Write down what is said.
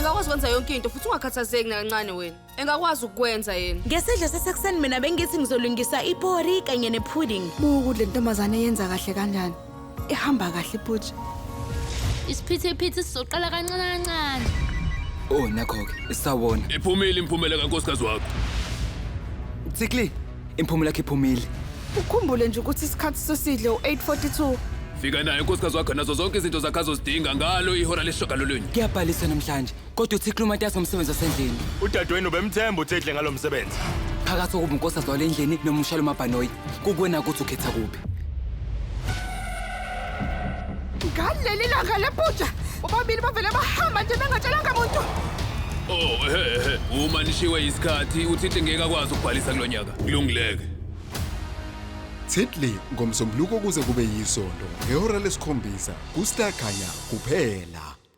Engakwazi ukwenza yonke into futhi ungakhathazeki nakancane wena. Engakwazi ukukwenza yena. Ngesidlo sasekuseni mina bengithi ngizolungisa ipori kanye nepudding. Buka ukuthi le ntombazane yenza kahle kanjani. Ihamba kahle iputsha. Isiphithiphithi sizoqala kancane kancane. Oh nakho-ke sawona. Iphumile imiphumela kankosikazi wakho. Tsikli, imiphumela yakho iphumile. Ukhumbule nje ukuthi isikhathi sesidlo u-8:42. Fika naye unkosikazi wakho nazo zonke izinto zakhe azozidinga ngalo ihora lesishagalolunye. Kuyabhaliswa namhlanje, kodwa uThikli umatasa ngomsebenzi wasendlini. Udadewenu ubemthemba uThekle ngalo msebenzi. Phakathi kokuba unkosikazi wale ndlini noma umshayeli wamabhanoyi, kukuwena ukuthi ukhetha kuphi. Ngaleli langa leputsha, bobabili bavele bahamba nje bengatshelanga muntu. Oh, ehe ehe. Uma nishiwe isikhathi uThitli ngeke akwazi ukubhalisa kulo nyaka. Kulungileke. Titley ngoMsombuluko kuze kube yisonto ngehora lesikhombisa kuStar Khanya kuphela.